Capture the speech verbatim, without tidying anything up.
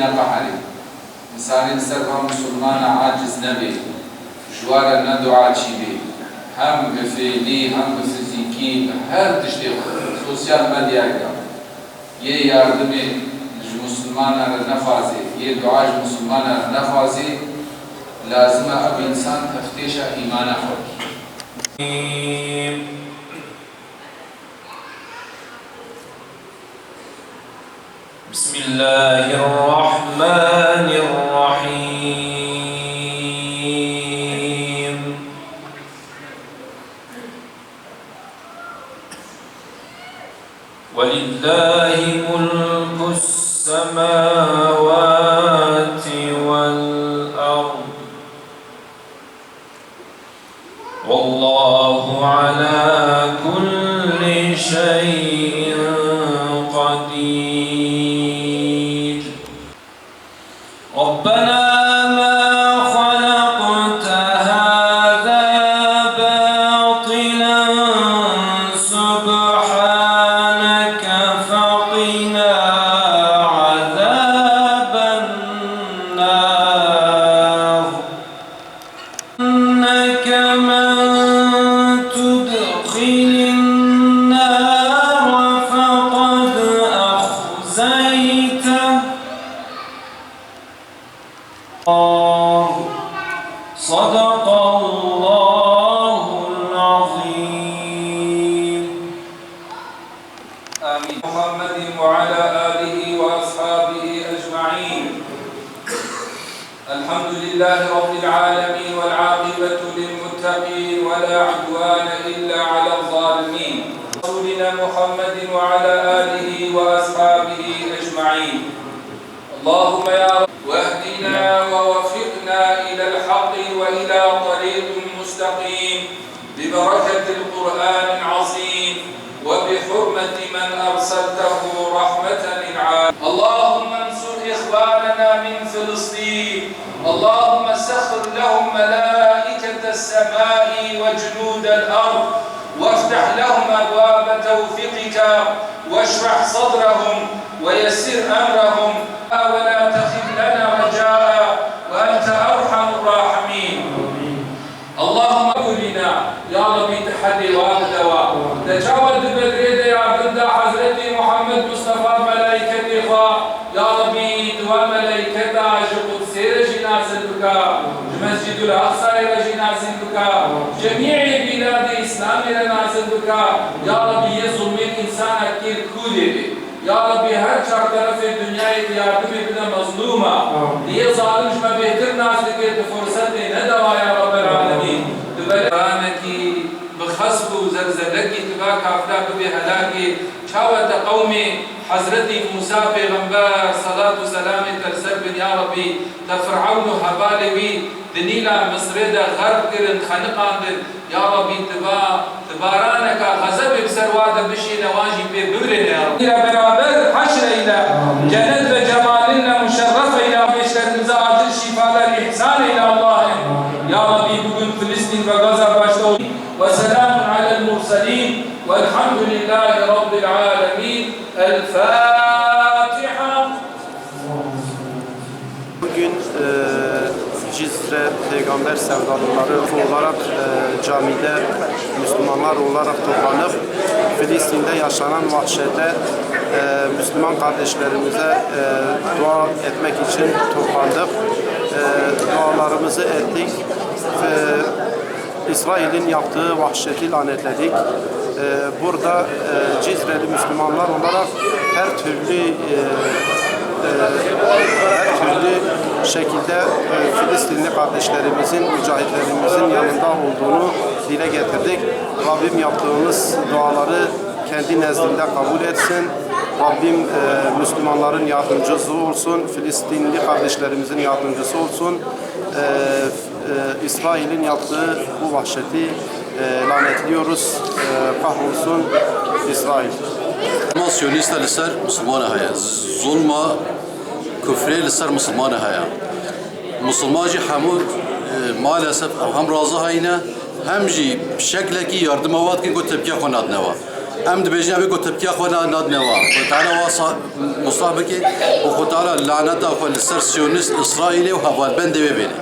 Neqeherê. Însanê li ser van misilmana aciz nebe, ji wan re ne dua çî be, hem bi fêlî, hem bi fizîkî, bi her tiştê xwe, sosyal medyayê de yê yardimê ji misilmana re nexwazê, yê dua ji misilmana re nexwazê, lazim e ev însan teftêşa îmana xwe bike. بسم الله الرحمن الرحيم. ولله ملك السماوات والأرض. والله على كل شيء قدير. ربنا ما خلقت هذا باطلا سبحانك فقنا عذاب النار. إنك من تدخل النار فقد أخزيته. صدق الله العظيم. آمين. محمد وعلى آله وأصحابه أجمعين. الحمد لله رب العالمين، والعاقبة للمتقين، ولا عدوان إلا على الظالمين. رسولنا محمد وعلى آله وأصحابه أجمعين. اللهم يا رب، واهدنا ووفقنا إلى الحق وإلى طريق مستقيم. ببركة القرآن العظيم وبحرمة من أرسلته رحمة للعالمين. اللهم انصر إخواننا من فلسطين. اللهم سخر لهم ملائكة السماء وجنود الأرض، وافتح لهم أبواب توفيقك، واشرح صدرهم، ويسر أمرهم، ولا تخذلنا رجاء، وأنت أرحم الراحمين. اللهم أولنا، ya Rabbî, tu hedê wa bide wa. Te çawa di Bedrê de yardim da Hezretî Muhammed Mustafa melaîketê xwe, ya Rabbî, tu wa melaîketa ji Qudsê re jî nazil bika, ji Mescîdul Aqsayê re jî nazil bika, cemîê bîladê Îslamê re nazil bika, ya Rabbî, yê zulmên însana kir kûlê bê. Ya Rabbî, her çar terefê dinyayê tu yardimê bide mezlûma. Amîn. Yê zalim ji me bêhtir nas dike, tu fursetê neda wa ya Rabbel Alemîn. Tu beranekî bi xesb û zelzelekî tu ba kafira bibê helakê. Çawa te qewmê Hezretî Mûsa pêxember, selat û selamê te li ser bin ya Rabbî, te Firewn û hevalê wî di Nîla Misrê de xerq kirin, xeniqandin. Ya Rabbî, tu ba, tu baraneka xezebê bi ser wa de bişîne, wan jî pê bibirêne, ya Rabbî. Ile beraber haşr eyle, cennet ve cemalinle muşerref eyle, kardeşlerimize acil şifalar ihsan eyle Allah'ım. Ya Rabbî, bugün Filistin ve Gaza başta olsun. Ve selamun alel murselin, velhamdülillahi rabbil alemin. El Fatiha. Bugün, e, Cizre Peygamber Sevdalıları olarak, e, camide Müslümanlar olarak toplanıp Filistin'de yaşanan vahşete, e, Müslüman kardeşlerimize, e, dua etmek için toplandık. E, dualarımızı ettik. E, İsrail'in yaptığı vahşeti lanetledik. Ee, burada, e, Cizreli Müslümanlar olarak her türlü, e, e, her türlü şekilde, e, Filistinli kardeşlerimizin, mücahitlerimizin yanında olduğunu dile getirdik. Rabbim yaptığımız duaları kendi nezdinde kabul etsin. Rabbim, e, Müslümanların yardımcısı olsun, Filistinli kardeşlerimizin yardımcısı olsun. E, e, İsrail'in yaptığı bu vahşeti, e, lanetliyoruz. E, kahrolsun İsrail. Zulma siyonîsta li ser misilmana heye. Zulma kufrê li ser misilmana heye. Misilman jî hemû, e, maalesef ew hem razî heyne, hem jî şeklekî yardima wa dikin ku tepkiya xwe nadine wa. Em dibêjin, ew ê ku tepkiya xwe na-, nadine wa. Xwe Teala wa sa-, muslah bike û Xwe Teala laneta xwe li ser Siyonîst, Îsraîlê û hevalbendê wê bêne.